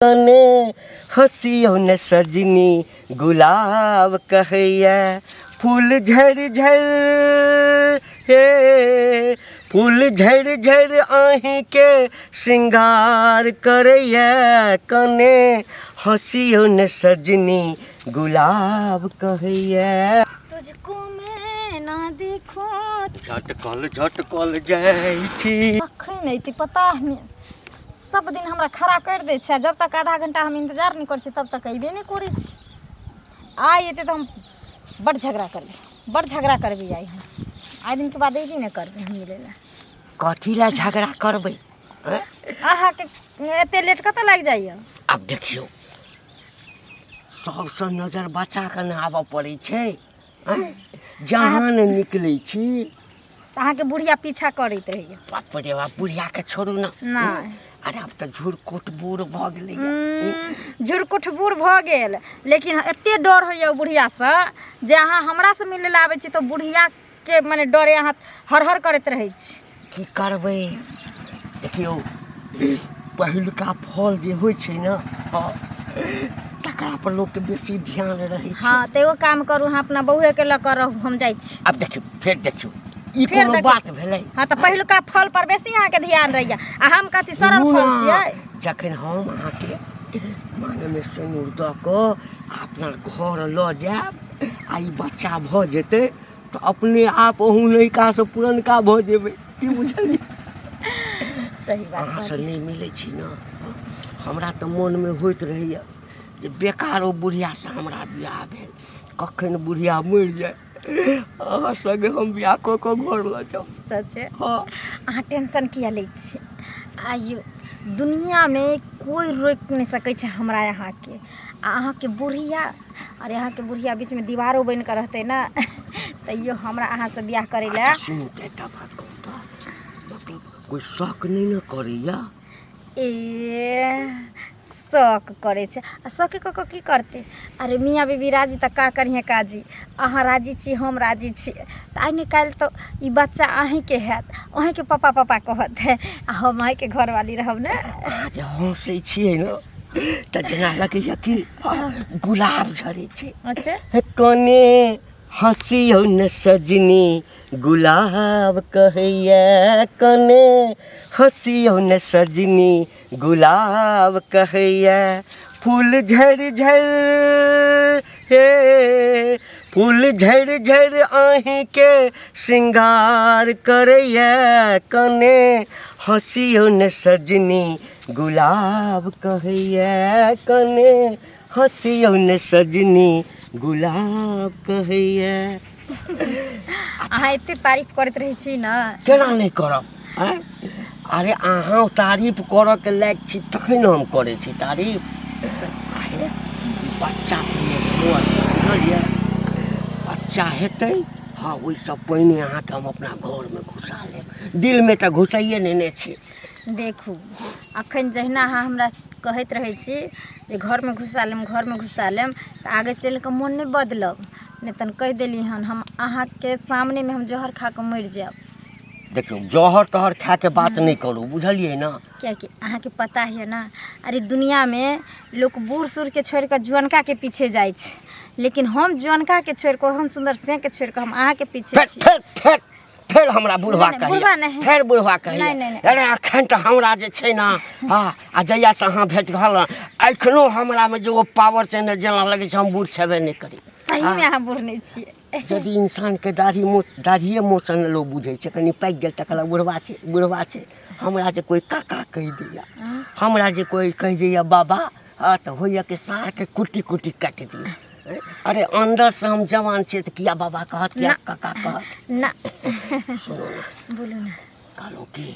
ने हँसियौ ने सजनी गुलाब कहैया फूल झड़ि झड़ि हे फूल झड़ि झड़ि अहीँके श्रृंगार करैया कने हँसियौ ने सजनी गुलाब कहैया। तुझको मैं ना देखो झटकल झटकल जाइ छी। कखन अयतै पता नहि। सब दिन हमरा खड़ा करि दै छै, जब तक आधा घंटा हम इंतजार नहि करै छियै तब तक अयबे नहि करै छै। आइ एतै तऽ हम बड्ड झगड़ा करबै, बड्ड झगड़ा करबै आइ हम। आइ दिनके बाद अयबे नहि करबै हम मिलै लए। कथी लए झगड़ा करबै? अहाँके एते लेट कतऽ लागि जाइए? आब देखियौ, सबसँ नजर बचा कऽ ने आबऽ पड़ै छै। जहाँ ने निकलै छी तऽ अहाँके बुढ़िया पीछा करैत रहैया। बाप रे बाप, बुढ़ियाके छोड़ू ने। नहि, अरे आब तऽ झुरकुट बूढ़ भऽ गेलै। झुरकुट बूढ़ भऽ गेल, लेकिन एते डर होइया ओ बुढ़ियासँ जे अहाँ हमरासँ मिलै लए आबै छी तऽ बुढ़ियाके मने डरे अहाँ हर हर करैत रहै छी। की करबै, देखियौ, पहिलुका फल जे होइ छै ने, हँ, तकरा पर लोकके बेसी ध्यान रहै छै। हँ, तऽ एगो काम करू, अहाँ अपना बौएके लऽ कऽ रहू, हम जाइ छी। आब देखियौ, फेर देखियौ, ई फेर कोनो देखियौ। बात भेलै? हँ, तऽ पहिलुका फल पर बेसी अहाँके ध्यान रहैया आ हम कथी सड़ल सुनू फल ने, छियै? जखन हम अहाँके मानमे सिन्दूर दऽ कऽ आ अपना घर लऽ जायब आ ई बच्चा भऽ जेतै तऽ अपने आप अहूँ नयकासँ पुरनका भऽ जेबै, की बुझलियै? सही बात। अहाँसँ नहि मिलै छी ने, हमरा तऽ मोनमे होइत रहैए जे बेकार ओ बुढ़ियासँ हमरा बियाह भेल, कखन बुढ़िया मरि जाय, अहाँ सङ्गे हम बियाह कऽ कऽ घर लऽ जाउ। सच? हँ। अहाँ टेंशन किया लै छी? आइयो दुनियामे कोइ रोकि नहि सकै छै हमरा अहाँके आ अहाँके बुढ़िया। अरे, अहाँके बुढ़िया बीचमे दीवारो बनि कऽ रहतै ने, तैयो हमरा अहाँसँ बियाह करै लए। अच्छा सुनू तऽ, एकटा बात कहू तऽ, मतलब कोइ शक नहि ने करैया? ए, शक करै छै आ शके कऽ कऽ की करतै? अरे, मियाँ बीबी राजी तऽ का करिहे काजी। अहाँ राजी छी, हम राजी छी, तऽ आइ ने काल्हि तऽ ई बच्चा अहीँके हैत, अहीँके पप्पा पप्पा कहत आ हम अहीँके घरवाली रहब ने। अहाँ जे हँसै छियै ने तऽ जेना लगैया कि गुलाब झड़ै छै। अच्छा, हे कने हँसियौ ने सजनी गुलाब कहैया, कने हँसियौ ने सजनी गुलाब कहैया, फूल झड़ि झड़ि हे फूल झड़ि झड़ि अहीँके श्रृंगार करैया, कने हँसियौ ने सजनी गुलाब कहैया, कने हँसियौ ने सजनी गुलाब कहैया। अहाँ एते तारीफ करैत रहै छी ने। केना नहि करब आँय? अरे, अहाँ तारीफ करऽके लायक छी तखन ने हम करै छी तारीफ। अरे, ई बच्चा पहिने हुअ, बुझलियै? बच्चा हेतै, हँ, ओहिसँ पहिने अहाँके हम अपना घरमे घुसा लेब। दिलमे तऽ घुसाइए नेने छी। देखू, अखन जहिना अहाँ हमरा कहैत रहै छी जे घरमे घुसा लेम, घरमे घुसा लेम, तऽ आगे चलि कऽ मोन नहि बदलब नहि तहन कहि देली हन, हम अहाँके सामनेमे हम जहर खा कऽ मरि जायब। देखियौ, जहर तहर खायके बात नहि करू, बुझलियै ने? किएकि अहाँके पता यऽ ने, अरे दुनिआँमे लोक बूढ़ सूढ़के छोड़ि कऽ जुअनकाके पीछे जाइ छै, लेकिन हम जुअनकाके छोड़ि कऽ, ओहन सुन्दर सेके छोड़ि कऽ हम अहाँके पीछे फेर छी। फेर फेर फेर हमरा बुढ़वा नहि, कहैया। बुढ़वा नहि। फेर बुढ़वा कहैया। नहि, नहि, नहि। अरे, अखन तऽ हमरा जे छै ने, हँ, आ जहियासँ अहाँ भेट भेल, एखनो हमरामे जे ओ पावर छै ने, जेना लगै छै हम बूढ़ छेबे नहि करी। सहीमे अहाँ बूढ़ नहि छियै। यदि इंसानके दाढ़ी मोछ, दाढ़िए मोछ ने लोक बुझै छै, कनि पाकि गेल तऽ कहलक बुढ़वा छै, बुढ़वा छै। हमरा जे कोइ काका कहि दैया, हमरा जे कोइ कहि दैया बाबा, हँ, तऽ होइया कि साँढ़के कुट्टी कुट्टी काटि दियै। अरे, अन्दरसँ हम जवान छियै तऽ किया बाबा कहत, किया ना। काका कहत? ना। सुनू ने। बोलू ने। कहलहुँ कि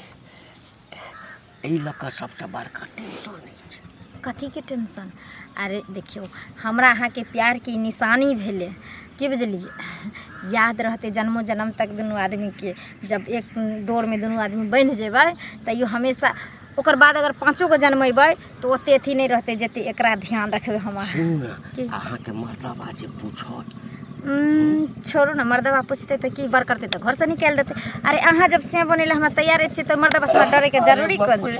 एहि लऽ कऽ सबसँ बड़का टेंशन अछि। कथीके टेंशन? अरे देखियौ, हमरा अहाँके प्यारके ई निशानी भेलै, की बुझलियै? याद रहतै जन्मो जन्म तक दुनू आदमीके। जब एक डोरमे दुनू आदमी बन्हि जेबै तैयो हमेशा ओकर बाद अगर पाँचो गो जन्मेबै तऽ ओते अथी नहि रहतै जते एकरा ध्यान रखबै हम अहाँ। सुनू ने। की? अहाँके मर्दबा जे पूछत? छोड़ू ने, मर्दबा पूछतै तऽ की बर करतै? तऽ घरसँ निकालि देतै। अरे, अहाँ जब से बनै लए हमरा तैयारे छियै तऽ मर्दबा से डरैके जरूरी कोन छै?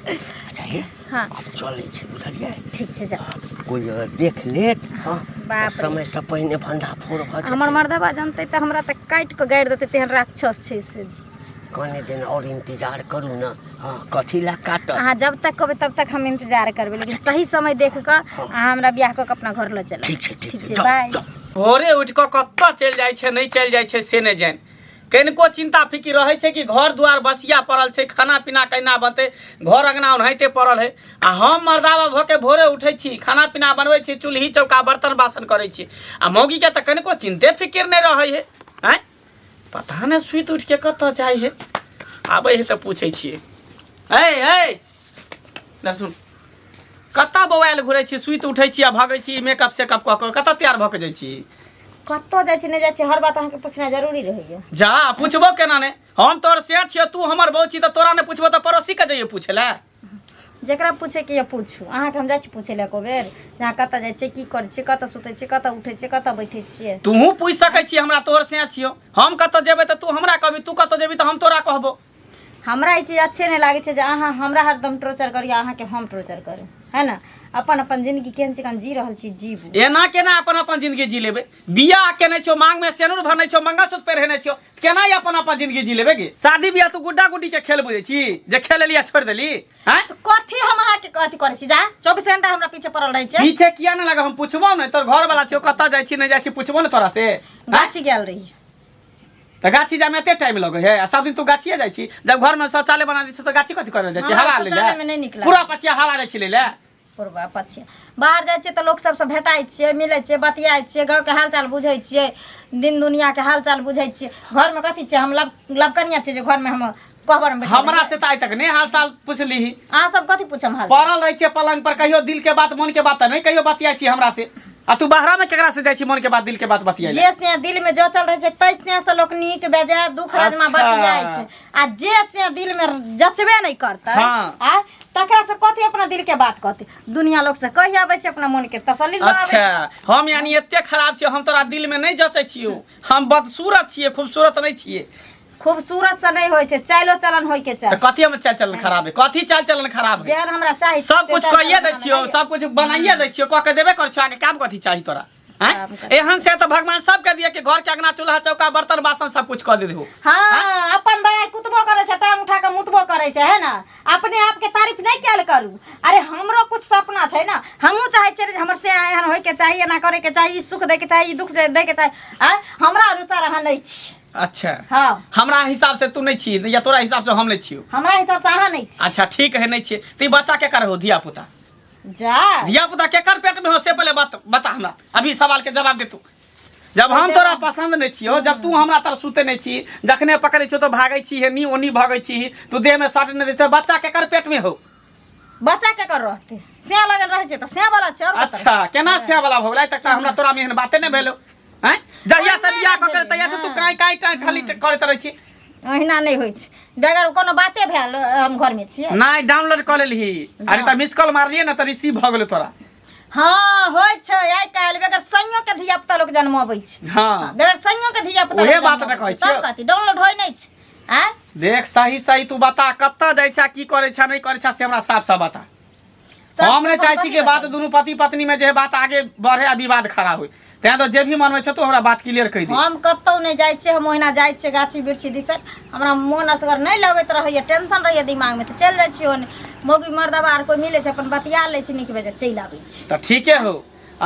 अच्छा, आहे हाँ आब चलै छी बुझलियै ठीक छै जाउ कोइ अगर देख लेत हँ तऽ बाप रे। समयसँ पहिने भण्डाफोड़ भऽ हमर जेतै मर्दबा जनतै तऽ हमरा तऽ काटि कऽ गाड़ि देतै तेहन राक्षस छै से कने दिन आओर इंतजार करू ने हँ कथी लए काटत अहाँ जब तक कहबै तब तक हम इंतजार करबै लेकिन सही समय देख कऽ अहाँ हमरा बियाह कऽ के अपना घर लऽ चलब ठीक छै ठीक ठीक छै छै जाउ बाय जाउ भोरे उठि कऽ कतऽ चलि जाइ छै नहि चलि जाइ छै से नहि जानि कनिको चिन्ता फिकिर रहै छै कि घर दुआर बसिया पड़ल छै खाना पीना केना बनतै घर अङ्गना ओनाहिते पड़ल है आ हम मर्दाबा भऽ के भोरे उठै छी खाना पीना बनबै छी चूल्ही चौका बर्तन बासन करै छी आ मौगीके तऽ कनिको चिन्ते फिकिर नहि रहै है आँय पता नहि सुति उठि के कतऽ जाइ है आबै है तऽ पूछै छियै ऐ ऐ ना सुन कतऽ बौआयल घुरै छी सुति उठै छी आ भगै छी मेकअप सेकअप कऽ कऽ कतऽ तैयार भऽ के जाइ छी कतऽ जाइ छी नहि जाइ छी हर बात अहाँके पूछनाइ जरूरी रहैया जा पुछबो केना नहि हम तोहर से छियौ तू हमर बहू छी तऽ तोरा नहि पुछबो तऽ पड़ोसी के जइयो पूछे लए जकरा पूछैके यऽ पूछू अहाँके हम जाइ छी पूछै लए एको बेर जे अहाँ कतऽ जाइ छियै की करै छियै कतऽ सुतै छियै कतऽ उठै छियै कतऽ बैठै छियै तूहू पूछि सकै छी हमरा तोहर से छियौ हम कतऽ जेबै तऽ तू हमरा कहबी तू कतऽ जेबी तऽ हम तोरा कहबो हमरा ई चीज अच्छे नहि लागै छै जे अहाँ हमरा हरदम टॉर्चर करियै अहाँके हम टॉर्चर करू है ने अपन अपन जिंदगी केहन चिकन जी रहल छी जीबू एना केना अपन अपन जिंदगी जी लेबै बियाह केने छियौ मांग में सेनुर भरने छियौ मंगलसूत्र पहिरने छियौ केना ई अपन अपन जिंदगी जी लेबै की शादी बियाह तू गुड्डा गुड्डी के खेल बुझै छी जे खेल लेली आ छोड़ि देली हैं तऽ कथी हम अहाँके कथी करै छी जा 24 घंटा हमरा पीछे पड़ल रहै छै पीछे किया नहि लगा हम पुछबो ने तोर घर वाला छियौ कतऽ जाइ छी नहि जाइ छी पुछबो ने तोरा से हैं? गाछी गेल रही तऽ गाछी जामे एते टाइम लगै है आ सब दिन तू गाछिए जाइ छी जब घर में शौचालय बना दै छै तऽ गाछी कथी करे जाइ छी हमरा हवा लै शौचालय में नहि लए नीक लागै। पूरा पछिया हवा जाइ छी लै लए पूर्वा पश्चिम बाहर जाइ छियै तऽ लोक सबसँ भेटाइ छियै मिलै छियै बतियाइ छियै गाँवके हालचाल बुझै छियै दिन दुनिआँके हालचाल बुझै छियै घरमे कथी छियै हम लब लबकनिया छियै जे घरमे हम कोहबरमे बैठल हमरा रहियै। से तऽ आइ तक नहि हाल चाल पुछलीही अहाँ सब कथी पूछम हाल पड़ल रहै छियै पलंग पर कहियो दिल के बात मन के बात तऽ नहि कहियो बतियाइ छी हमरा से आ तू बाहरा में केकरा से जाइ छी मन के बात दिल के बात बतियाइ जे से दिल में जचल रहै छै तै से से लोक नीक बेजाय दुख रजमा अच्छा। बतियाइ छै आ जे से दिल में जचबे नहि करतै हाँ। आ तकरा से कथी अपना दिल के बात कहतै दुनिया लोक से कहि आबै छै अपना मन के तसल्ली लऽ आबै छै। अच्छा हम यानी एते खराब छियै हम तोरा दिल में नहि जचै छियौ हम बदसूरत छियै खूबसूरत नहि छियै खूबसूरत से नहि होइ छै चाइलो चलन होइ के तऽ चाही कथी हम चाल चलन खराब है कथी चाल चलन खराब है जेहन हमरा चाही सब से कुछ चाल कहिए चलन दै हमरा छियौ नहि सब कुछ बनाइए दै छियौ कऽ के देबे करै छियौ आगे काम कथी चाही तोरा आँय? काम कथी एहन से तऽ भगवान सबके दिए कि घर के अंगना चूल्हा चौका बर्तन बासन सब कुछ कऽ दे दो हाँ अपन बड़ाई कुतबो करै छै टांग उठा के मुतबो करै छै है ना अपने आप के तारीफ नहीं कैल करू अरे हमरो कुछ सपना छै ना हमहूँ चाहै छियै जे हमर से एहन होय के चाही एना करे के चाही ई सुख दै के चाही ई दुख दै के चाही आँय हमरा अनुसार अहाँ नहीं छी अच्छा हाँ हमरा हिसाब से तू नहीं छी या तोरा हिसाब से हम नहीं छियौ हमरा हिसाब से अहाँ नहीं छी अच्छा ठीक है नहीं छियै तऽ ई बच्चा केकर हो धिया पुता जा धिया पुता केकर पेट में हो से पहले बात बता हमरा अभी सवाल के जवाब दे तू जब हम तोरा पसंद नहीं छियो जब तू हमरा तरफ सुते नहीं छी जखने पकड़े छियो तो भागै छी हेनी ओनी भागै छी तू देह में सट नहीं देते बच्चा केकर पेट में हो बच्चा केकर रहतै सिया लगल रहै छै तऽ सिया वाला छै आओर कतऽ अच्छा केना सिया वाला भऽ गेलै आइ तक तऽ हमरा तोरा में एहन बाते नहि भेलो हैं जहिया से बियाह कऽ के तहिया से तू काई काई टाई खाली करैत रहै छी ओहिना नहि होइ छै बगैर कोनो बाते भेल हम घरमे छियै नहि डाउनलोड कऽ लेलही अरे तऽ मिस कॉल मारलियै ने तऽ रिसीव भऽ गेलै तोरा हँ होइ छै आइ काल्हि बगैर संयो के धिया पुता लोक जन्मबै छै हँ बगैर संयो के धिया पुता उहे लोक बात ने जन्मबै कहै छै। तब छियौ। कथी डाउनलोड होइ नहि छै आँय देख सही सही तू बता कतऽ जाइ छा की करै छा नहि करै छा से हमरा साफ साफ बता सब हम नहि सब चाहै छी कथी कि बात बताउ? दुनू पति पत्नी में जे है बात आगे बढ़े आ विवाद खड़ा होय तैं तो जे भी मन में छौ तू हमरा बात क्लियर कहि दे हम कतहु नहि जाइ छियै हम ओहिना जाइ छियै गाछी बिरछी दिसन हमरा मोन असगर नहि लगैत रहैए टेंशन रहैए दिमागमे तऽ चलि जाइ छियै ओने मौगी मर्दबा आर कोइ मिलै छै अपन बतिया लै छी नीक बेजाय चलि आबै छी तऽ ठीके हो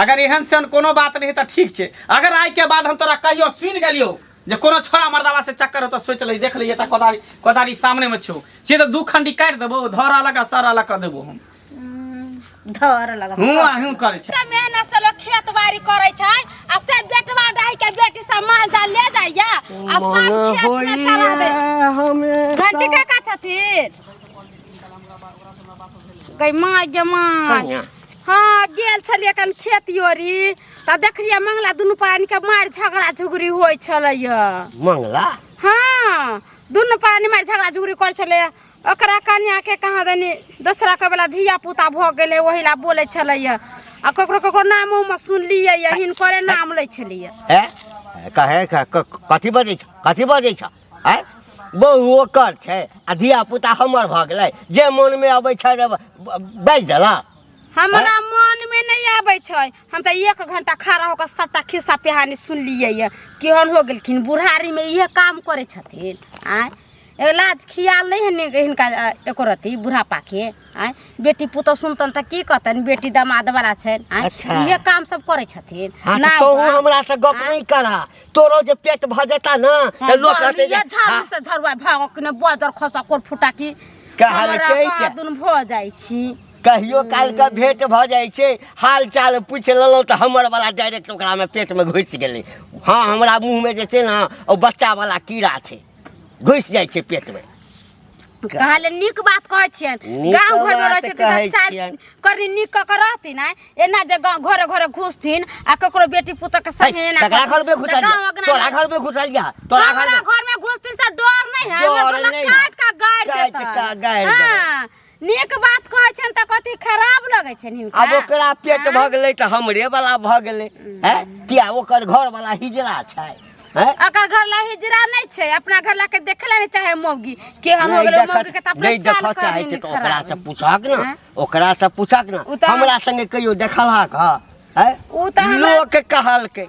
अगर एहन सन कोनो बात नहीं तऽ ठीक छै अगर आइ के बाद हम तोरा कहियो सुनि गेलियो जे कोनो छोरा मर्दाबा से चक्कर हो तऽ सोचि लै देख लइहे तऽ कोदारी कोदारी सामने में छौ से तऽ दू खंडी काटि देबो धर अलग आ सर अलग कऽ देबो हम धर लगा हूँ आ हूँ करै छै एते मेहनत से लोग खेत बाड़ी करे छै आ से बेटवा डाही के बेटी सब माल जाल ले जाइया आ सब खेत में चरा दै छै। घंटी काका छथिन गई माँ गे माँ कनिया हाँ गेल छलियै कन खेत योरी तऽ देखलियै मंगला दुनू प्राणी के मारि झगड़ा झुगड़ी होइ छलैया मंगला हाँ दुनू प्राणी मारि झगड़ा झुगड़ी करै छलैया ओकरा कनियाके कहाँ दनी दोसरा के वाला धिया पुता भऽ गेलै ओहि ला बोलै छलैया आ ककरो ककरो नाम उम सुनलियै या हिनकरे नाम लै छलैया हे कहे कथी बजै छ कथी बजै छ आँय बहु ओकर छै आ धिया पुता हमर भऽ गेलै जे मोनमे अबै छै जे बाजि देलक। हमरा मन में नहीं आबै छै। हम तऽ एक घंटा खड़ा होकर सबटा खिस्सा पिहानी सुनलियै ये, केहन हो गेलखिन बुढ़ारी में इहे काम करै छथिन। आँय ए लाज खियाल नहीं है नि हिनका एको रत्ती बुढ़ापा के। आँय बेटी पुतोह सुनतन तऽ की कहतन, बेटी दामाद वाला छनि। आँय अच्छा। इहे काम सब करै छथिन। हाँ, ना तऽ तोहू बा। हमरा से गप आँय? नहीं करा, तोरो जे पेट भऽ जेता ना तऽ लोक कहतै जे झाड़ू हाँ, से झरुआ भागो कि नहि बजर खसा कोर फुटा की कहलकै हमरा जे- कहाँ भऽ जाइ छी। कहियो काल के भेंट भऽ जाइ छै, हाल चाल पूछि लेलहुँ तऽ हमर वाला डायरेक्ट ओकरामे पेटमे घुसि गेलै। हँ हमरा मुँहमे जे छै ने ओ बच्चा वाला कीड़ा छै, घुसि जाइ छै पेटमे। कहले नीक बात कहै छियनि, नीक गाँव घरमे रहै बात छथिन कहै तऽ चारि छियनि। करनी नीक कऽ कऽ रहथिन। आँय एना जे गाँव घरे घरे घुसथिन आ ककरो बेटी पुतोह के संगे एना ककरा करथिन, घर में तऽ घुसल गाँव अङ्गना तोरा मे- घर में घुसल या तोरा घर हमरा में घर में घुसथिन से डर नहीं है, डर हमर गला नहीं है। काट के गाड़ि काटि देतनि। कऽ गाड़ि देबै। हाँ, नीक बात कहै छनि तऽ कथी खराब लगै छनि हिनका? आब ओकरा पेट आँय? भऽ गेलै तऽ हमरे वाला भऽ गेलै। हैं किया ओकर घर वाला हिजड़ा छै? हैं ओकर घर ला हिजड़ा नहि छै, अपना घर ला के देखले नहि चाहे मौगी केहन हो नहि गेलै। देखऽ मौगी के तऽ अपने नहि चाल देखऽ चाहै करनी छै तऽ खराब। ओकरा से पूछहक ने, आँय? ओकरा से पूछहक ने। ओ तऽ हमरा संगे कहियो देखलहक हँ? हैं ओ तऽ हमरा- लोक कहलकै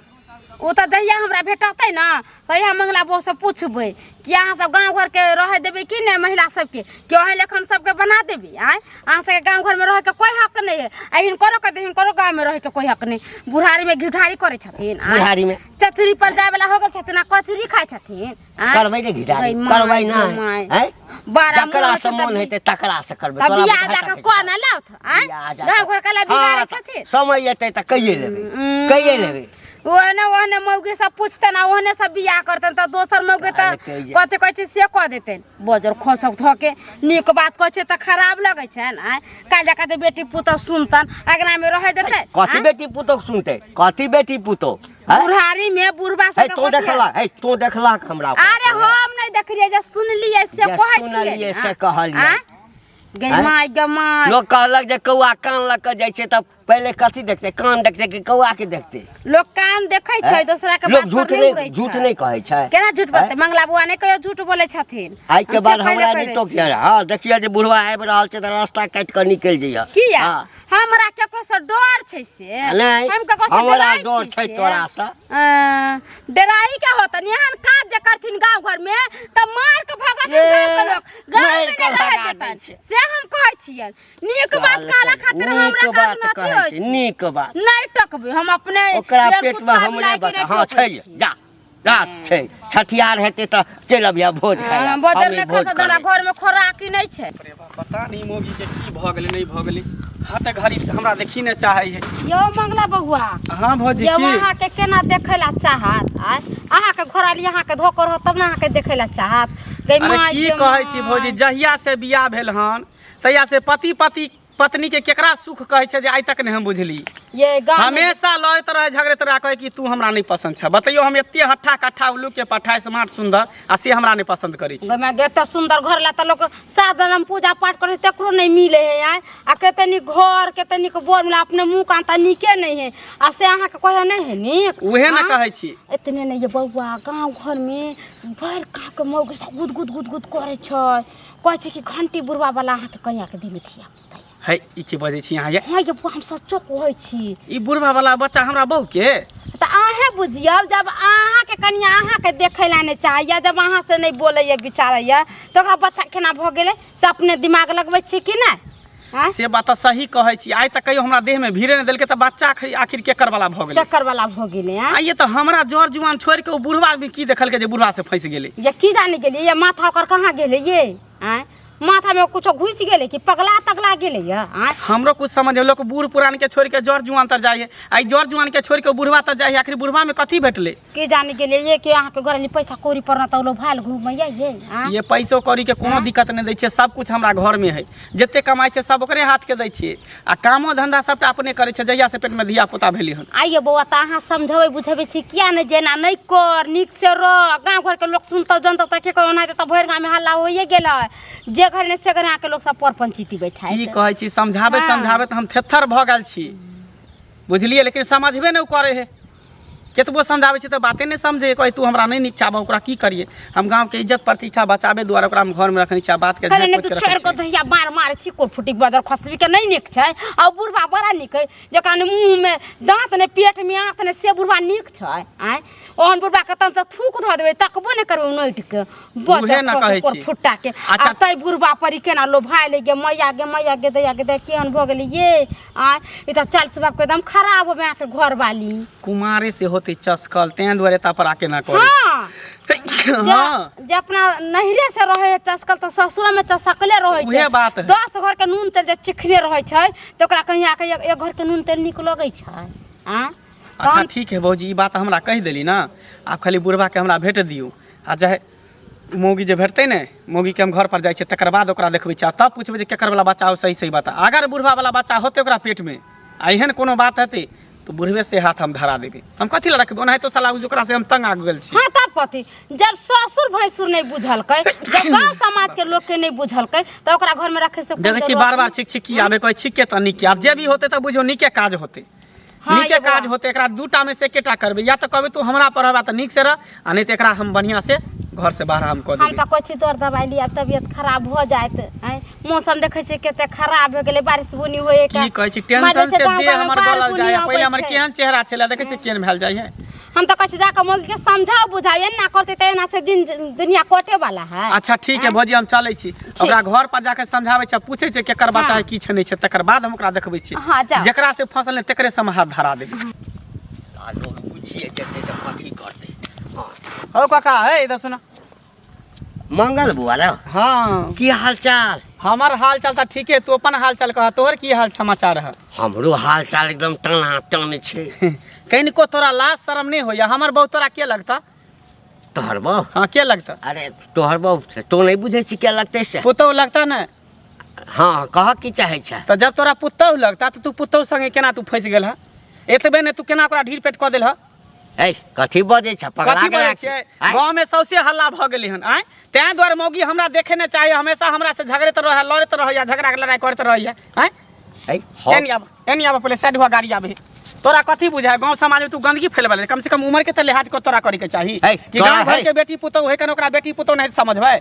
ओ तऽ जहिया हमरा भेटतै ने तहिया मंगला बहूसँ पुछबै कि अहाँ सब गाँव घरके रहै देबै कि नहि महिला सबके, कि अहीं लेखन सबके बना देबै? आँय अहाँ सबके गाँव घरमे रहैके कोइ हक नहि है, आ हिनकरो के हिनकरो गाँवमे रहैके कोइ हक नहि। बुढ़ारीमे घिढारी करै छथिन। आँय? बुढ़ारीमे चचरी पर जाय वाला हो गेल छथिन आ कचरी खाइ छथिन। आँय? करबै ने घिढारी? गै माय, करबै गै नहि। माय। हैं बड़ा जकरा मोन से छै मोन तऽ हेतै तकरा से करबै। तऽ तोरा बियाह बुझाइ जाके तक कऽ ने लाउथ। आँय बियाह जा गाँव कऽ- घर के ला बिगाड़ै हाँ, छथिन। समय एतै तऽ कहिए लेबै, कहिए लेबै। ओहने ओहने मौगी सब पूछतनि आ ओहने सब बियाह करतनि तऽ दोसर मौगी तऽ कहलकै जे- कथी कहै छै से कऽ देतनि। बजर खसक धऽ के नीक बात कहै छै तऽ खराब लगै छनि। आँय काल्हि जकाँ जे बेटी पुतोह सुनतनि अङ्गनामे रहै देतै? कथी आँय? बेटी पुतोह सुनतै? कथी बेटी पुतोह? हैं? बुढ़ारी में बुढ़बा हे सबके तू कथी देखला? हे तू देखलक हमरा ऊपर? अरे हम नहि देखलियै, जे सुनलियै से जे कहै छियै सुनलियै ने। से कहलियै। आँय? गै आँय? माय गै माय, लोक कहलक जे कौआ कान लऽ कऽ जाइ छै तऽ पहिले कथी देखतै, कान देखतै कि कौआ के देखतै? लोक कान देखै छै हैं? दोसरा के लोक बात पर झूठ नहि नहि उड़ै झूठ छै। नहि कहै छै। केना झूठ बोलतै? हैं? मंगला बुआ नहि कहियो झूठ बोलै छथिन। आइ के हम से बाद पहिले हमरा कहि नहि दै टोकिए। छियै। हँ देखिए जे बुढ़वा आबि रहल छै तऽ रास्ता काटि कऽ निकलि जइहे। किया? हँ। हमरा केकरो से डर छै से नहि हम केकरो से हमरा डराइ डर छी छै से? तोरासँ। डराई के होतन? एहन काज जे करथिन गाँव घर में तऽ मार के भगत ए, गाँव के लोग गाँव मारि में के नहि रहै भगा दै देतन छै। से हम कहै छियनि। नीक बात कहला खातिर नीक हमरा बात काज कहै नहि छै, नीक बात नहि टकबै हम अपने। ओकरा पेड़ पेटमे कुत्ता हमरे बिलाइ के बता। नहि हँ टोकै छै छी। जा जा छै, छठियार हेतै तऽ चलि अबिहे भोज खाइ लए। हाँ, बजल हमही नहि भोज खसत, हमरा करबै। घर में खोराकी नहि छै। अरे बा, पता नहीं मौगी के की भऽ गेलै नहि भऽ गेलै, हट घड़ी हमरा देखी नहि चाहै है। यौ मंगला बबुआ। हाँ भौजी। यौ की अहाँके केना देखै ला चाहत? आय अहाँके घरवाली अहाँके धोकर रहत तब ने अहाँके देखै ला चाहत। गै अरे माय की गे कहै छी माय। भौजी, जहिया से बियाह भेल हन तहिया से पति पति पत्नी के केकरा सुख कहै छै जे आइ तक नहि हम बुझली। ये गाँव में हमेशा लड़ैत रहै झगड़ैत रहै, कहै कि तू हमरा नहि पसंद छ। बतैयौ हम एते हट्ठा कट्ठा उल्लू के पट्ठा स्मार्ट सुंदर आ से हमरा नहि पसंद करै छै। गै माय गे, एते सुंदर घर ला तऽ लोक सात जनम पूजा पाठ करै तकरो नहि मिले है। आय आ कते नीक घर कते नीक बर मिले, अपने मुँह कान तऽ नीके नहि है आ से अहाँके कहै नहि है नीक। उहे ने आँ? कहै छी। एतने नहि ये बौआ, गाँव घरमे भरि गाँवके मौगी सब गुद गुद गुद गुद करै छै, कहै छै कि घंटी बुढ़वा वाला अहाँके कनियाके देहमे धिया पुता यऽ। है ई की बजै छी अहाँ ये? हँ ये बौआ, हम सच्चो कहै छी। ई बुढ़वा वाला बच्चा हमरा बहू के? तऽ अहें बुझियौ, जब अहाँके कनिया अहाँके देखै लए नहि चाहैया, जब अहाँ से नहि बोलैया विचारैया तऽ ओकरा बच्चा केना भऽ गेलै से अपने दिमाग लगबै छी कि नहि? आँय? से बात तऽ सही कहै छी, आइ तक कहियो हमरा देह में भीड़े नहि देलकै तऽ बच्चा आखिर केकर वाला भऽ गेलै? केकर वाला भऽ गेलै? आँय? आइये तऽ हमरा जर जुआन छोड़ि के ओ बुढ़वा आदमी की देखलकै जे बुढ़वा से फँसि गेलै? ये की जाने गेलियै ये माथा ओकर कहाँ गेलै ये? आँय माथा में कुछो घुसि गेलै कि पगला तगला गेलै ये? आँय हमरो कुछ समझ लोक बूढ़ पुरान के छोड़ि के जर जुआन तर जाइ है, आइ जर जुआन के छोड़ि के बुढ़वा तर जाइ है, आखिर बुढ़वा में कथी भेटलै? की जाने गेलियै ये कि अहाँके घरवाली पैसा कौड़ी पर न तऽ लोग भाल घूमैया ये? आँय ये पैसो कौड़ी के कोनो दिक्कत नहि दै छै, सब कुछ हमरा घर में है, जते कमाइ छै सब ओकरे हाथ के दै छियै आ कामो धंधा सबटा अपने करै छै जहिया से पेट में धिया पुता भेलै हन। आइये बौआ, तऽ अहाँ समझबै बुझबै छी किया नहि जेना नहि कर, नीक से रह, गाँव घरके लोक सुनतौ जनतौ तऽ की करू, ओनाहिते तऽ भरि गाँवमे हल्ला होइए गेलै, जे घर नहि से घर अहाँके लोक सब पर पंचैती बैठाइत। की कहै छी समझाबै हाँ। समझाबै तऽ हम थेथर भऽ गेल छी बुझलियै, लेकिन समझबे नहि ओ करै है। केतबो समझाबै छियै तऽ बाते नहि समझै कहै तू हमरा नहि नीक चाहबह। ओकरा की करियै हम? गाँवके इज्जत प्रतिष्ठा बचाबै दुआरे ओकरा हम घरमे रखने छियै आ बातके कहले झाँपि नहि तू पोति के रखै चारि गो छियै। दहिया मार मार छी कोर फुटी बजर खसबी के नहीं नीक छै। आ बुढ़बा बड़ा नीक है, जकरा ने मुँह में दाँत ने पेट में आँत ने, से बुढ़बा नीक छै। आँय, ओहन बुढ़बा के तम से थूक धऽ देबै तकबो नहि करबै उनटि के उहे बजर ने खसू कहै कोर छी। फुट्टा के। अच्छा। आ तै बुढ़बा पर ई केना लोभाय ले गे मैया गे मैया गे दैया गे दैया, केहन भऽ गेलै ये। आँय, ई तऽ चाल स्वभाव के एकदम खराब हो अहाँके घरवाली। कुमारे से होते चसकल तें दुआरे एता पर आके ना करे। हाँ जे हाँ जे अपना नैहरे से रहे है चसकल तऽ ससुरो में चसकले रहे छै। उहे बात है। 10 घर के नून तेल जे चिखने रहे छै तऽ ओकरा कहीं आके एक घर के नून तेल नीक लगै छै। आँ अच्छा ठीक है भौजी, ई बात हमरा कहि देली ना। आब खाली बुढ़बा के हमरा भेट दियौ आ चाहे मौगी जे भेटतै ने मौगीके हम घर पर जाइ छियै तकर बाद ओकरा देखबै छियै आ तब पुछबै जे केकर वाला बच्चा हो सही सही बता। अगर बुढ़बा वाला बच्चा होतै ओकरा पेटमे आ एहन कोनो बात हेतै तऽ बुढ़बे से हाथ हम धरा देबै। हम कथी लए रखबै? ओनाहितो साला ओकरा से हम तंग आबि गेल छी। हाँ तब कथी, जब ससुर भैंसुर नहीं बुझलकै, जब गांव समाज के लोग के नहीं बुझलकै तऽ ओकरा घर में रखे से कोन देखै छी जरूरत? बार बार छिक छिक आबै कहै छिके तऽ नीके। आब जे भी होतै तऽ बुझियौ नीके काज होतै। हाँ, नीके ये काज बौआ। होतै। एकरा दूटा में से एकेटा करबै, या तऽ कहबै तू हमरा पर रहबा तऽ नीक से रह आ नहि तऽ एकरा हम बढ़िआँ से घर से बाहर हम कऽ हम देबै। तऽ कहै छी दर दवाइ लिअ, तबियत खराब भऽ जायत। आँय, मौसम देखै छियै कते खराब भऽ गेलै, बारिश बुनी होय। की कहै छी, टेंशन से देह हमर गलल जाय। पहिले हमर केहन चेहरा छलै, देखै छी केहन भेल जाइ है। हम तऽ कहै छी जाकऽ मौगी के समझाउ बुझाउ, एना करतै तऽ एना से दिन दुनिया कटे वाला है। अच्छा ठीक है भौजी, हम चलै छी ओकरा घर पर जाके समझाबै छी, पूछै छी केकर बच्चा है की छै नहि छै, तकर बाद हम ओकरा देखबै छी। हाँ, जाउ। जेकरा से फसल नहि तेकरे से हम हाथ धरा देबै। आ लोग बुझिए जेतै तऽ कथी करतै। हाँ। हो काका, हे इधर सुना। मंगल बुआ रे। हाँ। की हाल चाल? हमर हाल चाल तऽ ठीके, तू अपन हाल चाल कह, तोहर की हाल समाचार है? हमरो हाल चाल एकदम टना टन छै। कनिको तोरा लाज शरम नहि होइया? हमर बहू तोरा के लगता? तोहर बहू? हाँ के लगता? अरे तोहर बहू तो नहीं बुझै छी के लगतै से? पुतहु लगता ने। हाँ कह की चाहै छै? तऽ जब तोरा पुतहु लगता तऽ तू पुतहु संगे केना तू फँसि गेल हँ? एतबे ने तू केना ओकरा ढीर पेट कऽ देल हँ? ए कथी बजै छ? पगला कथी गेला बजै की? छियै? आँय? गाँव में सौंसे हल्ला भऽ गेलै हन। आँय, तें दुआरे मौगी हमरा देखे नहि चाही, हमेशा हमरा से झगड़ैत रहै, लड़ैत रहैया, झगड़ा के लड़ाइ करैत रहैया। आँय ए, हम एनी आब, एनी आब, पहिले साइड हुआ गाड़ी आबे। तोरा कथी बुझाय गाँव समाज में तू गंदगी फैलबै? कम से कम उम्र के तऽ लिहाज को तोरा करे के चाही ए, कि तोरा गाँव घर है। के बेटी पुतहु है कन ओकरा बेटी पुतहु नहीं समझबै।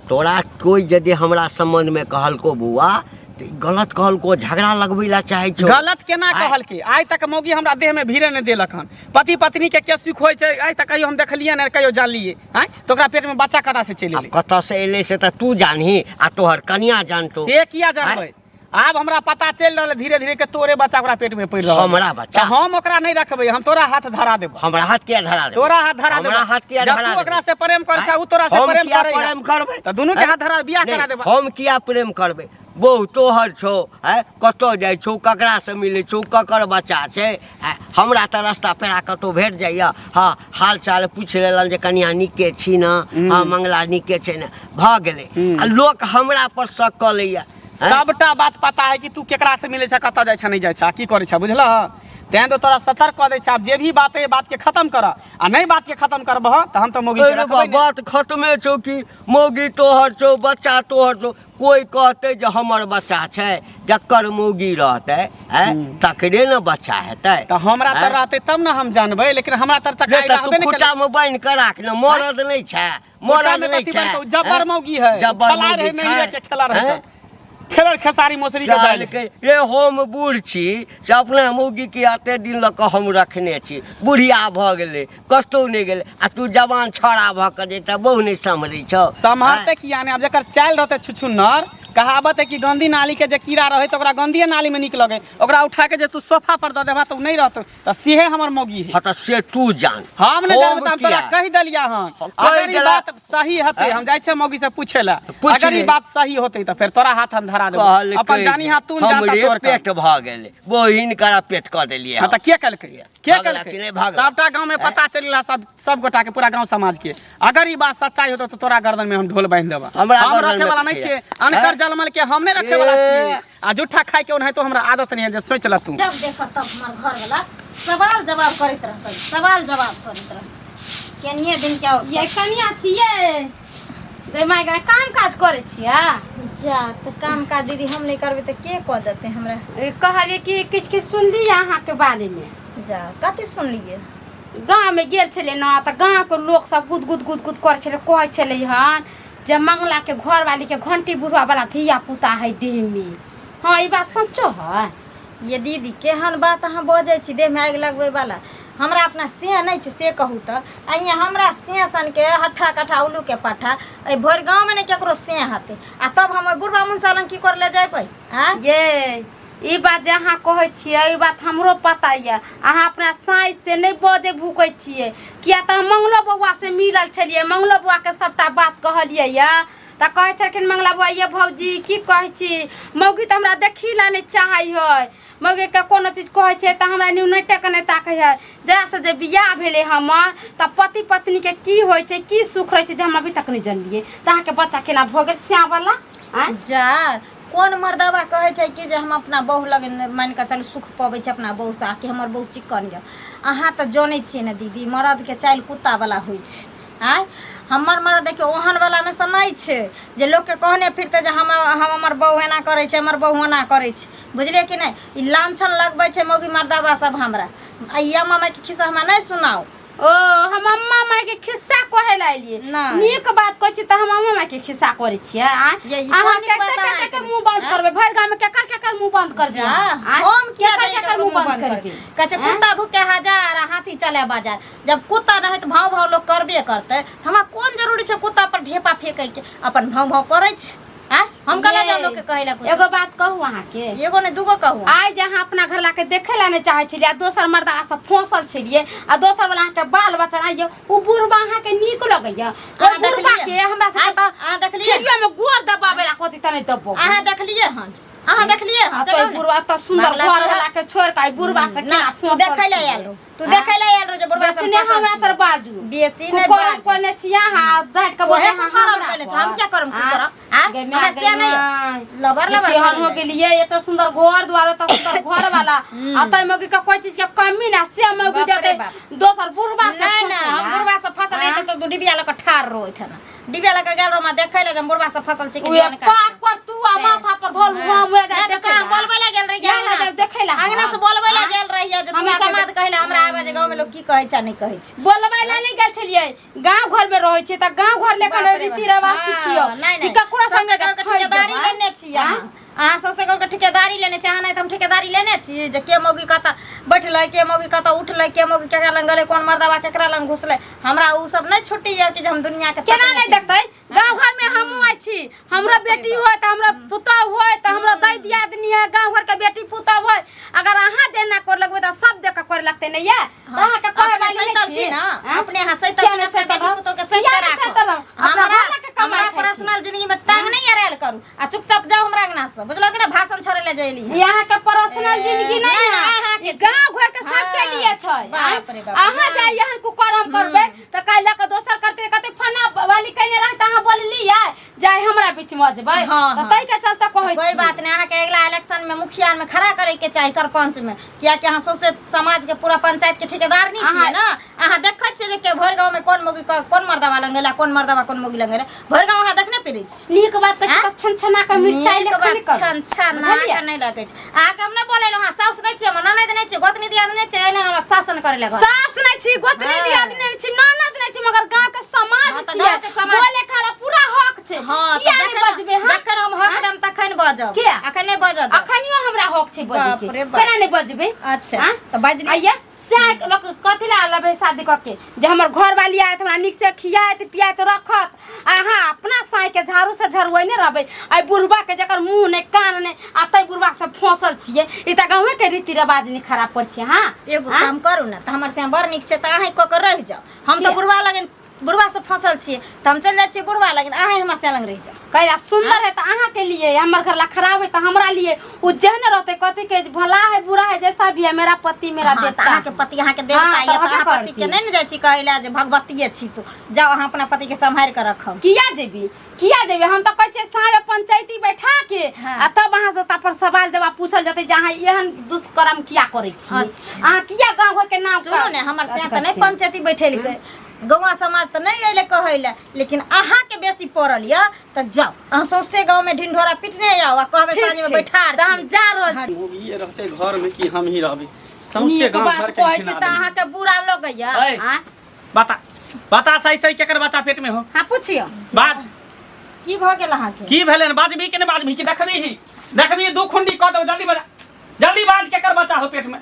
तोरा कोई यदि हमरा संबंध में कहलको बुआ तऽ ई गलत कहलको, झगड़ा लगबै ला चाहै छौ। गलत केना आँय? कहलकै? आइ तक मौगी हमरा देह में भीड़े नहि देलक हन। पति पत्नी के के सुख होइ छै आइ तक कहियो हम देखलियै नहि, कहियो जानलियै? आँय, तऽ ओकरा पेट में बच्चा कतऽ से चलि आब एलै? कतऽ से एलै से तऽ तू जानही आ तोहर कनिया जानतो। से किया जानबै? आब हमरा पता चलि रहल है धीरे धीरे के तोरे बच्चा ओकरा पेट में पड़ि रहल है। हमरा बच्चा? तऽ हम ओकरा नहि रखबै, हम तोरा हाथ धरा देबो। हमरा हाथ किया धरा देबै? तोरा हाथ धरा देबो। हमरा हाथ किया जब धरा तू देबै? ओकरा से प्रेम करै छा, उ तोरा से हम प्रेम किया करैया। प्रेम करबै? तऽ दुनू के हाथ धरा बियाह नहि, करा देबो। हम किया प्रेम करबै? बहु तोहर छौ, आँय, कतऽ जाइ छौ, ककरा से मिलै छौ, ककर बच्चा छै? आँय, हमरा तऽ रस्ता पेड़ा कतौ भेट जाइया, हाँ हाल चाल पूछि लेलनि जे कनिया नीके छी ने, हाँ मंगला नीके छै ने, भऽ गेलै। आ लोक हमरा पर शक कऽ लैया। आँय? सबटा बात पता है कि तू केकरा से मिलै छै, कतऽ जाइ छै, नहि जाइ छै, आ की करै छै, बुझलह? तें तो तोरा सतर्क कऽ दै छै। आब जे भी बात है बात के खत्म कर, आ नहि बात के खत्म करबह तऽ हम तऽ मौगी के अरे रखबै बा, नहि। बात खत्मे छौ कि मौगी तोहर छौ, बच्चा तोहर छौ। कोई कहतै जे हमर बच्चा छै, जकर मौगी रहतै आँय तकरे ने बच्चा हेतै। तऽ हमरा तऽ आँय? रहतै तब ने हम जानबै, लेकिन हमरा तर तक नहि आइ तऽ तू रहबे नहि केलै। खुट्टा मे बान्हि कऽ राख ने, मरद नहि छै, खुट्टा मरद में नहि कथी छै। बान्हि कऽ? जब्बर आँय? मौगी है, जब्बर खेला मौगी रहै नैहरे छै के खेला रहै आँय? तऽ। खेलल खेसारी मौसरी के दालि। कहलकै रे हम बूढ़ छी से अपना मौगी के एते दिन लऽ कऽ हम रखने छी, बुढ़िया भऽ गेलै कतहु नहि गेलै, आ तू जवान छौड़ा भऽ कऽ जे एकटा बहु नहि सम्हरै छौ। सम्हरतै किया नहि? आब जकर चालि रहतै छुछुन्नर, कहावत है कि गंदी नाली के जे कीड़ा रहै तऽ ओकरा गंदिये नाली में नीक लगै, ओकरा उठा के जे तू सोफा पर दऽ देबह तऽ ओ नहि रहतौ, तऽ सेहे हमर मौगी है। हँ तऽ से तू जान, हम नहि जानबै तऽ हम तोरा किया? कहि देलियै हन। हम कहि अगर ई देला। बात सही हेतै, आँय? हम जाइ छियै मौगी से पूछे लए, पूछ अगर ई ले। बात सही होतै तऽ फेर तोरा हाथ हम धरा देबौ। कहलकै अपन जानी जे हाथ तू जानता हमरे तोहर काम। पेट भऽ गेलै, बहिन करा पेट कऽ देलियै। हाँ तऽ के कहलकै? के भगला कहलकै? कि नहि भगला? सबटा गांव में पता चलि गेला सब सब गोटा के, पूरा गांव समाज के। अगर ई बात सच्चाई होतो तऽ तोरा गर्दन में हम ढोल बांधि देबा। हमरा हम गर्दन रखे में वाला नहीं कथी छियै, है? अनकर हैं? जलमल के हम नहीं रखे वाला ए। छियै। आ जूठा खाय के ओनाहितो हमरा आदत नहीं है जे सोच ल तू। जब देखो तब हमर घर वाला सवाल जवाब करैत रहतै, सवाल जवाब करैत रहतै केनिये दिन के। और ये कनिया छियै गै माय गै, काम काज करै छियै? जा तऽ काम काज दीदी हम नहि करबै तऽ के कऽ देतै हमरा? ए, कहलियै कि किछु किछु सुनलियै अहाँके बारेमे। जा कथी सुनलियै? गाँवमे गेल छलियै ने तऽ गाँवके लोक सब गुद गुद गुद गुद करै छलै, कहै छलै हन जे मंगलाके घरवालीके घंटी बुढ़वावला धिया पुता है देहमे। हँ, ई बात सच्चो है? ये दीदी, केहन बात अहाँ बजै छी देहमे आगि लगबैवला। हमरा अपना से नहि छै से कहू तऽ। आ यहाँ हमरा से सनके हट्ठा कट्ठा उल्लूके पट्ठा एहि भरि गाँवमे नहि ककरो से हेतै, आ तब हम ओहि बुढ़बा मुनसा लग की करै लए जेबै? आँय ये ई बात जे अहाँ कहै छियै, ई बात हमरो पता यऽ। अहाँ अपना साँझ से नहि बजै भूकै छियै, किया तऽ हम मंगलो बौआ से मिलल छलियै, मंगलो बौआके सबटा बात कहलियै यऽ तऽ कहै छलखिन मंगला बौआ, ये भौजी की कहै छी, मौगी तऽ हमरा देखी लए नहि चाहै है, मौगीके कोनो चीज कहै छियै तऽ हमरा न्यूनेटे के नहि ताकै है। जहियासँ जे बियाह भेलै हमर तऽ पति पत्नीके की होइ छै, की सुख रहै छै, जे हम अभी तक नहि जनलियै। तऽ अहाँके बच्चा केना भऽ गेल श्यामवला? आँय जा, कोन मर्दबा कहै छै कि जे हम अपना बहु लग मानि कऽ चलू सुख पबै छै अपना बहुसँ, आ कि हमर बहु चिक्कन यऽ? अहाँ तऽ जनै छियै ने दीदी, मरदके चालि कुत्तावला होइ छै। आँय, हमर मरद देखियौ ओहन वलामे सँ नहि छै जे लोकके कहने फिरतै जे हम हमर बहु एना करै छै, हमर बहु ओना करै छै। बुझलियै कि नहि? ई लाँछन लगबै छै मौगी मर्दबा सब हमरा। आ ई अम्मा माइके खिस्सा हमरा नहि सुनाउ। ओ हम अम्मा माय के खिस्सा कहे ला एलियै? नहि। नीक बात कहै छी तऽ हम अम्मा माय के खिस्सा करै छियै? आँय, ये ई अहाँ कोन नीक कते बात कते अहाँ के मुंह बंद आँय? करबै? भरि गाम में केकर केकर मुंह बंद करबै? जा, आँय? हम किया केकर जाइए केकर ककरो मुंह मुंह बंद बंद करबै? करबै? कहै छै कुत्ता भूखे हजार आ हाथी चले बाजार। जब कुत्ता रहै तऽ भाव भाव लोक करबे करतै, तऽ हमरा कोन जरूरी छै कुत्ता पर ढेपा फेंकैके? अपन भाव भाव करै छै। आँय, हम कहला जाउ लोकके कहै लए कुछ? एगो बात कहू अहाँके? एगो नहि, दूगो कहू। आइ जे अहाँ अपना घर लाके देखे ला नहि चाहै छलियै आ दोसर मर्दा से फंसल छलियै आ दोसर वाला अहाँके बाल बच्चा नहि यऽ, ओ बुढ़बा अहाँके नीक लगैया? ओहि अहाँ बुढ़बा देखलियै? के हमरा सबके तऽ अहाँ देखलियै? फिरियो में गोर दबाबै ला कहती तऽ नहि दबो। अहाँ देखलियै हन? अहाँ देखलियै हन? आ से तो कहू ने। बुढ़बा तऽ सुंदर भगला घर तोरा- वाला के छोड़ के आई बुढ़बा से ना, केना तू फंसल देखै लए छियै? आयल रहो, तू देखै लए आयल रहो जे बुढ़बा से बेसी नहि फंसल हमरा छियै। तर बाजू। बेसी नहि कुकरम बाजू। कोने छियै अहाँ, डाँटि के तोहे बोलै अहाँ कुकरम हमरा केने छौ, हम पर। क्या करम कुकरम? आँय? गे माय, हमरा गे से नहि माय। लबर लबर केहन हो करऽ गेलियै, एते सुंदर घर द्वार, एते सुंदर घर वाला आ तै मौगी के कोई चीज के कमी ना, से मौगी बाप रे जते बाप। दोसर बुढ़बा से नहि नहि, हम फंसैया। बुढ़बा से फसल आँय? नहीं तऽ तू डिबिया लऽ कऽ ठाढ़ रहो ओहिठाम। डिबिया लऽ कऽ गेल रहो देखै लए जे हम बुढ़बा से फसल छै कि उहे जौन का। पाप पर तू आ माथा पर धोल हम उहे नहि तऽ हम बोलबै लए गेल रहियै ना, ना, अंगना से। देखै ला। अंगना से बोलबै लए गेल रहियै जे तू हमरा के समाद कहै लए हमरा आबै जे गाँवमे लोक की कहै छै आ नहि कहै छै। बोलबै ला नहि गेल छलियै। गाँव घर में रहै छियै तऽ गाँव घर लेकर बाप रे रीति बाप। रिवाज हँ, सिखियौ नहि कि नहि, ककरो सौंसे संगे गाँवके फँसि ठेकेदारी जेबै। लेने छी अहाँ। अहाँ सौंसे गाँवके ठेकेदारी लेने छी अहाँ। नहि तऽ हम ठेकेदारी लेने छी जे के मौगी कतऽ बैठलै, के मौगी कतऽ उठलै, के मौगी केकरा लग गेलै, कोन मर्दबा केकरा लग घुसलै। हमरा ओ सब नहि छुट्टी यऽ कि जे हम दुनियाके केना तकने नहि देखतै? गाँव घर में हमहूँ आइ छी, हमरो बेटी होय तऽ हमरो पुतहु होय तऽ हमरो दै दियादनी है, गाँव घर के बेटी पुतहु होय। अगर अहाँ देना कर लगबै तऽ सब देख के करे लगतै ने। ये तऽ अहाँके कहै अपने वाली नहि सैतल छी छी ने? आँय? अपने अहाँ सैतल किया छी ने? नहि अपना सैतल बेटी रहब? पुतोह के सैत किया के नहि राखब। सैतल रहब? अपना हमरा घर लऽ के कमाइ हमरा खाइ छी। पर्सनल जिंदगी में टांग नहीं अड़ायल करू आ चुपचाप जाओ हमरा अंगना से, बुझलौ कि ना? भाषण छोड़े ले जैली ई अहाँके पर्सनल जिंदगी नहि, नहीं नहि, है, अहाँके ई गाँव घर के सबके हाँ, लिए छै। बाप रे बाप, अहाँ नहि। जाय एहन कुकर्म करबै तऽ काल्हि लऽ कऽ दोसर करतै, कहतै फना वाली कयने रहै तऽ अहाँ बोललियै, जाय हमरा बीच में जेबै। हाँ, तऽ हाँ। ताहि के चलते कहै कोई छी। बात नहीं, अहाँके अगिला इलेक्शन में मुखिया में खड़ा करे के चाही सरपंच में, कियाकि अहाँ सौंसे समाज के पूरा पंचायत के ठेकेदार नहीं छियै ना। अहाँ देखै छियै जे के भरि गाँव में कोन मौगी कोन मर्दवा लग गेलै, कोन मर्दवा कोन मौगी लग गेलै, भरि गाँव अहाँ देखने फिरै छी। नीक बात तऽ आँय? छै, छन छना के मिरचाई नीक लेखन बात करू। छन छन बुझलियै? के नहि लगै छै। अहाँके हम नहि बोलेलहुँ, अहाँ साउस नहि छियै, हमर ननैद नहि छियै, गोतनी दियाद नहि छियै, एहिले हमरा शासन करै लए घर। सास नहि छी, गोतनी हाँ। दियादनी नहि छी, ननद नहि छी, मगर गाँव के समाज हाँ, तऽ छियै, गाँव के समाज- बोले खाला पूरा हक छै। हँ, तऽ किया नहि जखन बजबै हम? जखन हम हक देम तखन बजब। किया? अखन नहि बजब। अखनियो हमरा हक छै बजै बाप के। रे बाप। केना नहि बजबै? अच्छा हाँ? तऽ बाजि आइया सएह लोक कथी लए लेबै शादी कऽ के जे हमर घरवाली आयत, हमरा नीक से खियाइत पियाइत रखत। आ अहाँ अपना साँइके झाड़ू से झड़ुएने रहबै एहि बुढ़बाके, जकर मुँह नहि कान नहि, आ ताहि बुढ़बा से फँसल छियै। ई तऽ गाँवेके रीति रिवाज नहि खराब करै छियै अहाँ। एगो काम करू ने तऽ, हमर से बड़ नीक छै तऽ अहीं कऽ के रहि जाउ। हम तऽ किया? बुढ़बा लगन बुढ़बा से फंसल छियै तऽ हम चलि जाइ छियै बुढ़बा लगन, अहीं हमरा से लग रहि जाउ। कैला सुंदर है तऽ अहाँके लिए, हमर घर ला खराब है तऽ हमरा लिए। ओ जेहने रहतै, कथी के भला है बुरा है, जैसा भी है, मेरा पति मेरा हाँ, तऽ देवता अहाँके है। पति अहाँके देवता हाँ, यऽ तऽ तऽ अहाँ रहबे पति के करती। नहि ने जाइ छी कहै लए जे भगवतीये छी तू। जाउ, अहाँ अपना पति के सम्हारि कऽ रखब। किया जेबी, किया जेबी? हम तऽ कहै छियै साँझ पंचायती बैठा के हाँ। आ तब अहाँ से पर सवाल जवाब पूछल जेतै जे अहाँ एहन दुष्कर्म किया करै छी। अच्छा। अहाँ किया गाँव घर के नाम सुनू ने, हमर से तऽ नहि पंचायती बैठेलकै, गौआ समाज तऽ नहि अयलै कहै लए, लेकिन अहाँके बेसी पड़ल यऽ तऽ जाउ अहाँ सौंसे गाँवमे ढिंढोरा पिटने आउ आ कहबै ठीक साँझमे छै, बैठार तऽ हम जा रहल छी। मोगिए रहतै घरमे कि हम ही रहबै? सौंसे नीक गाँव बात घर के कहै छी घिना तऽ देली। अहाँके बुरा लगैया ऐ। आँय? बता बता सही सही केकर बच्चा पेट में हो हाँ पुछियौ बाज की भऽ गेल अहाँके की भेलै बाजबी कि नहि बाजबी कि देखबी ही देखबी दू खुंडी कऽ देबो जल्दी बजा जल्दी बाज केकर बच्चा हो पेट में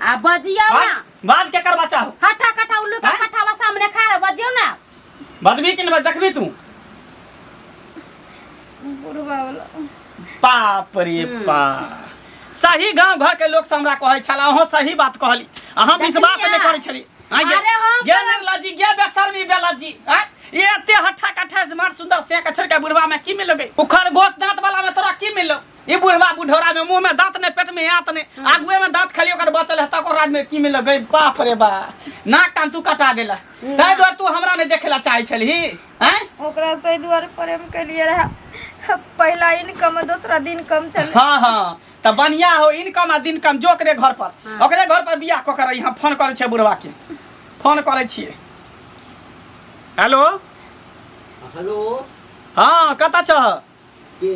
आ बजियौ बाज ना बाज केकर बच्चा हो हटा कटा उल्लू का आँय? पठावा सामने खा रहा बजियौ ना बाजबी कि नहि बाज देखबी तू बुढ़वा वाला बाप रे बाप सही गांव घर के लोग सब हमरा कहै छल अहाँ सही बात कहली अहाँ विश्वास नहि करै छली आँय गे अरे हम गे निर्लज्जी गे बेशर्मी बेलज्जी आँय ये एते हट्ठा कट्ठा स्मार्ट सुंदर से के छोड़ के बुढ़वा में की मिलबे उखड़ गोश दांत वाला में तोरा की मिललो ई बुढ़वा बुढ़ौरा में मुंह में दांत नहीं पेट में आंत नहीं आगुए में दांत खाली ओकर बचल है तक राज में की मिललो गई बाप रे बा नाक कान तू कटा देला ताहि दुआरे तू हमरा नहीं देखेला चाहे छलही आँय ओकरा से दुआरे प्रेम केलिए रहे पहिला इनकम दोसरा दिन कम छलै हाँ हाँ तऽ बढ़िया हो इनकम आ दिनकम जो ओकरे घर पर ओकरे घर पर बियाह कऽ के रही हम फोन करै छियै बुढ़वा के फोन करै छियै हेलो हेलो हाँ कतऽ छह के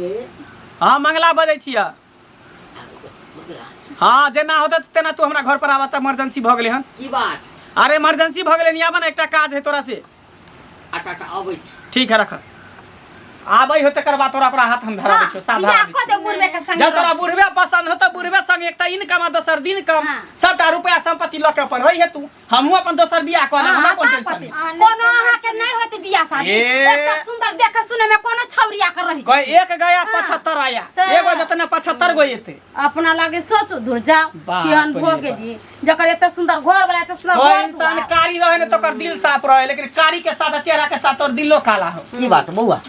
हाँ मंगला बजै छियै हाँ जेना होतै तेना तू हमरा घर पर आबऽ तऽ इमरजेंसी भऽ गेलै हन की बात अरे इमरजेंसी भऽ गेलै नहीं आबऽ ने एकटा काज है तोरा से आ काका अबै छी ठीक है रख आबै हो तकर बाद तोरा ओकरा हाथ हम धरा दै छियौ साफ धरा बियाह दै कऽ छियौ दे बुढ़बे के संग जब तोरा बुढ़बे पसंद हो तऽ बुढ़बे संग एक तऽ इनकम आ दोसर दिन कम हाँ। सबटा रुपया संपत्ति लऽ के अपन रही तू हमहूँ अपन दोसर बियाह कऽ लेब हमरा कोन टेंशन है? कोनो अहाँ के नहीं होते बियाह शादी ए। एते सुंदर देख के सुने में कोनो छौरिया के रही कहे एक गया 75 आया तऽ- एगो जतना 75 गो एते अपना लागे सोचू दूर जाओ बाप केहन रे भऽ बाप। गेली जकर एते सुंदर घर वाला एते सुंदर कोई घर इंसान दुआर। कारी रहे ने तो ओकर दिल साफ रहे लेकिन कारी के साथ चेहरा के साथ तोर दिलो काला हो की बात बौआ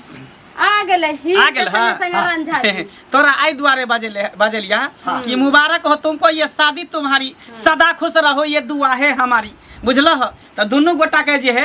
आ गेलै ही आ गेल संगे हाँ संगे रंझा जी। तोरा आई दुआरे बजेले बजेलिया कि मुबारक हो तुमको ये शादी तुम्हारी सदा खुश रहो ये दुआ है हमारी बुझल हो तो दुनू गोटा के जे है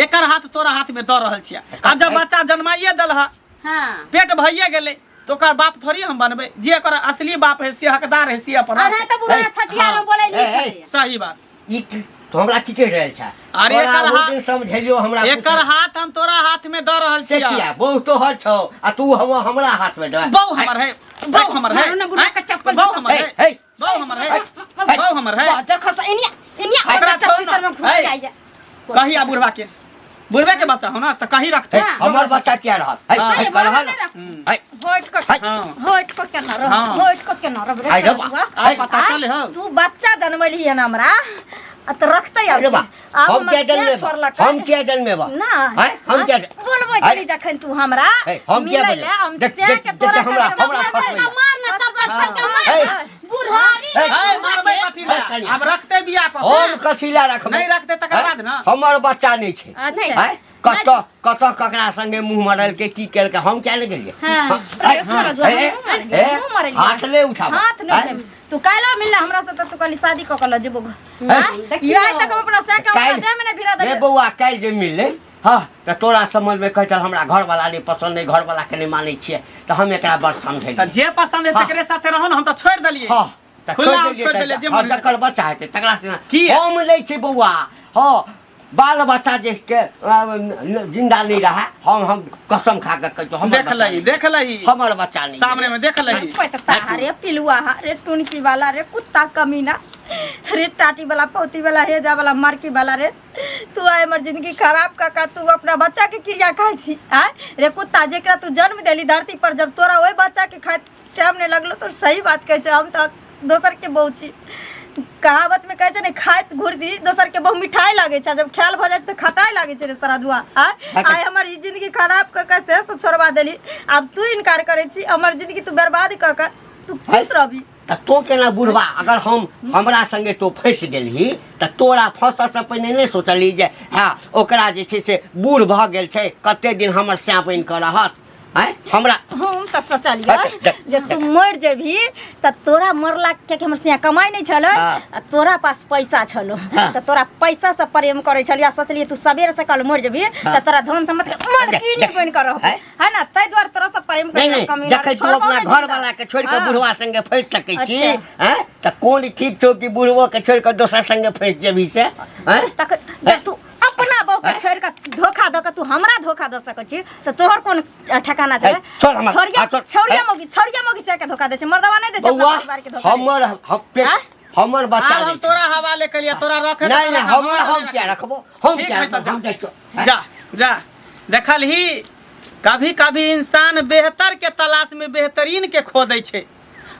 एकर हाथ तोरा हाथ में दऽ रहल छियै आब जब बच्चा जन्माइए दल ह हाँ पेट भइए गेलै तो ओकर बाप थोड़ी हम बनबै जे एकर असली बाप है से हकदार है से अपन अरे तऽ बुढ़ा हे, छठियार में बोलै हे, नहीं हे। छलै सही बात ई की- तो हमरा की कहि रहल छै अरे तोरा एकर ओ हाथ- दिन समझेलियो हमरा कुछ एकर हाथ हम तोरा हाथ में दऽ रहल से छियै किया बहु तोहर छौ आ तू हम हमरा हाथ में देबा बहु हमर है बहु हमर है मारू ना बुढ़ा के चप्पल बहु हमर हे है हे बहु हमर है हे। बहु हमर है बाजर खसा इनिया इनिया ओकरा ओकरा छोड़ ना। चप्पल में घुस हे। जाइए कही आ बुढ़वा के बुढ़वे के बच्चा हो ना तऽ कही रखते हे, हमर बच्चा किया रहल हे हाँ। हे, कर रहल हे होट क हे। हाँ होट क केना रह हाँ। होट क केना रह रे आई रे बा। बउआ? आ पता चले हो तू बच्चा जनमली हन हमरा आ तऽ रखतै आब अरे बा आब हम हमर किया शेर जनमेबा छोड़लक हम किया जनमेबा ना हैं हम किया बोलबै हैं? छली जखन तू हमरा हे, हम किया मिलै बजबै? लए, हम देख सएह देख के देख तोरा हमरा खातिर हमरा हम फसबै मार ना चप्पल हाँ। खड़का मार हे। ना। बुढ़ारी हे। है मारबै कथी हे, लए कनिया। आब रखते बियाह कऽ हम कथी लए रखबै नहि रखतै तकर हैं? बाद ना। हमर बच्चा नहि छै अच्छा हैं कतऽ कतऽ ककरा संगे मुँह मरलकै की केलकै हम किया नहि गेलियै हाँ। हाँ, अरे सर, हे, मुँह मारलियै, हे, मुँह मारलियै। हाथ नहि उठाब हाथ नहि हैं? उठेबै। तू काल्हि मिलला हमरा से तऽ तू कहली शादी कऽ के लऽ जेबो घर। हैं? आँय? देखियौ। आइ तक हम अपना सह के हमरा काल्हि देह में नहि भिड़ा रे देलियै। बौआ काल्हि जे मिललै हँ तऽ तोरा समझमे कहै छल हमरा घरवला नहि पसन्द नहि घरवलाके नहि मानै छियै तऽ हम एकरा बड़ तऽ समझेलियै जे पसंद है हाँ। तकरे साथे रहो ना हम तऽ छोड़ि देलियै हँ तऽ खुला छोड़ि हम देलियै छोड़ि देलियै तऽ जे हँ मन जकर बच्चा हेतै तकरा से की? हम नहि छी बौआ हँ बाल बच्चा जे के जिंदा नहीं रहा हम कसम खा के कहै छियौ, हमर देख बच्चा लही नहीं। देख लही हमर बच्चा नहीं सामने में देख लही पैतता रे पिलुआ रे टुनकी वाला रे कुत्ता कमीना रे टाटी वाला पौती वाला हेजा वाला मार्की वाला रे तू आइ हमर जिंदगी खराब काका तू अपना बच्चा के क्रिया खाइ छी आय रे कुत्ता जेकरा तू जन्म देली धरती पर जब तोरा ओहि बच्चा के खाइ टाइम नहीं लगलो तो सही बात कहै छै हम तऽ दोसर के बहु छी कहावत में कहै छै ने खाइत घुर्दी दोसर के बहु मिठाई लागै छै जब ख्याल भऽ जाइ छै तऽ खटाइ लागै छै रे सराधुआ आय आइ हमर ई जिंदगी खराब कऽ के से छोड़वा देली आब तू इनकार करै छी हमर जिंदगी तू बर्बाद कऽ के तू खुश रहबी तऽ तो केना बुढ़बा अगर हम हमरा संगे तो फँसि गेलही तऽ तोरा फँसऽसँ पहिने नहि सोचलही जे हँ ओकरा जे छै से बूढ़ भऽ गेल छै कते दिन हमर सैं बनि कऽ रहत आँय हमरा हम तऽ सोचलियै देख, देख, जे तू मरि जेबही तऽ तोरा मरला कियाकि हमर सिया कमाइ नहि छलै हाँ। आ तोरा पास पैसा छलो हाँ। तऽ तोरा पैसा से प्रेम करै छलियै आ सोचलियै तू सबेर से कल मरि जेबही हाँ। तऽ तोरा धन सम्पत्ति के मलकिनी देख, बनि कऽ रहबो हैं? है ना ताहि दुआरे तोरा से प्रेम नहीं करै नहीं कमी जखन तू अपना घर वाला के छोड़ के हाँ। बुढ़वा संगे फंसि सकै छी अच्छा। हैं तऽ कोन ठीक छौ कि बुढ़वो के छोड़ के दोसर संगे फंसि जेबही से हैं तखन जब तू अपने अपना बहू के छोड़ के धोखा दऽ के तू हमरा धोखा दऽ सकै छी तऽ तोहर कोन ठिकाना छै ए, छोड़ हमर, छोड़िया हाँ, छोड़। छोड़िया ए। मौगी छोड़िया मौगी से के धोखा दै छै मर्दवा नहि दै छै अपना बौआ परिवार के धोखा दै छै। हमर हम पेट आँय? हमर बच्चा आब हम दै छै। तोरा हवाले कलिया तोरा रखे नहीं नहीं हमर हम क्या रखबो हम ठीक क्या है तो रखबो हम जा जाइ छियौ। जा जा देखल ही कभी कभी इंसान बेहतर के तलाश में बेहतरीन के खो दै छै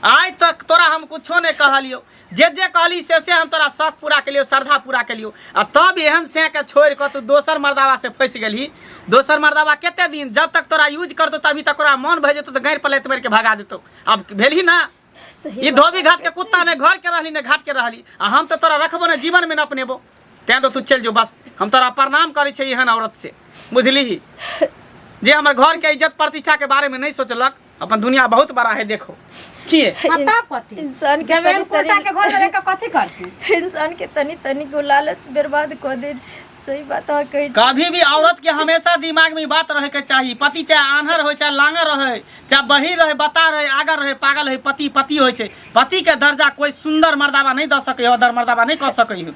आइ तक तोरा हम कुछो नहि कहलियौ जे जे कहली से से हम तोरा शौक पूरा केलियौ श्रद्धा पूरा केलियौ आ तब एहन के छोड़ि कऽ तू दोसर मर्दावा से फँसि गेलही दोसर मर्दावा कते दिन जब तक तोरा यूज करतौ तभी तक ओकरा मन भऽ जेतौ तऽ गाड़ि पर लात मारि के भगा देतौ आब भेलही ना सही ई धोबी घाट के कुत्ता ने घर के रहली ने घाट के रहली आ हम तऽ तोरा रखबो ने जीवन में न अपनेबो तें तो तू चलि जो बस हम तोरा प्रणाम करै छियै एहन औरत से बुझलीही जे हमर घर के इज्जत प्रतिष्ठा के बारे में नहीं सोचलक अपन दुनिया बहुत बड़ा है देखो किए हाँ तब कथी इंसान के जब एहन तनी कुर्ता तनी के घर में रह के कथी करती इंसान के तनी तनी को लालच बर्बाद कऽ दै छै सही बात अहाँ कहै छी कभी भी औरत के हमेशा दिमाग में ई बात रहे के चाहिए पति चाहे आन्हर हो चाहे लांगर रहे चाहे बहिर रहे बता रहे आगर रहे पागल है पति पति होइ छै पति के दर्जा कोई सुंदर मर्दाबा नहीं दऽ सकै अदर मर्दाबा नहीं कऽ सकै है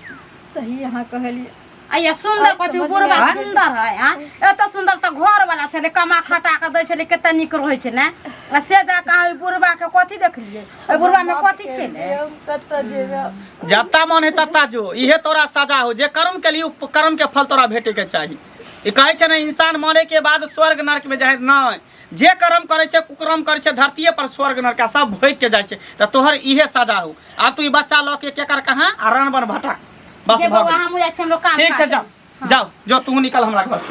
सही अहाँ कहलियै अइया सुंदर कथी समझ में बुढ़वा आबि सुंदर है आ एत सुंदर तऽ घर वाला छलै कमा खटा के दै छलै कते नीक रहै छै ने आ से जा कऽ ओहि बुढ़वा के कथी देखलियै ओहि बुढ़वा में कथी छलै हम कतऽ जेबै आब? जत्ता मन है तत्ता जो इहे तोरा सजा हो जे कर्म के लिए उ कर्म के फल तोरा भेटे के चाही ई कहै छै ने इंसान मरे के बाद स्वर्ग नरक में जाए नहीं जे कर्म करै छै कुकर्म करै छै धरतीये पर स्वर्ग नरक आ सब भोगि के जाइ छै तऽ तोहर इहे सजा हो आब तू ई बच्चा लऽ के केकर कहाँ आ रण बन भटक बस जे भऽ बौआ गेल। हमहूँ जाइ छी हमरो काम ठीक छै काज जाओ जाओ जो तू निकल हमरा घर से।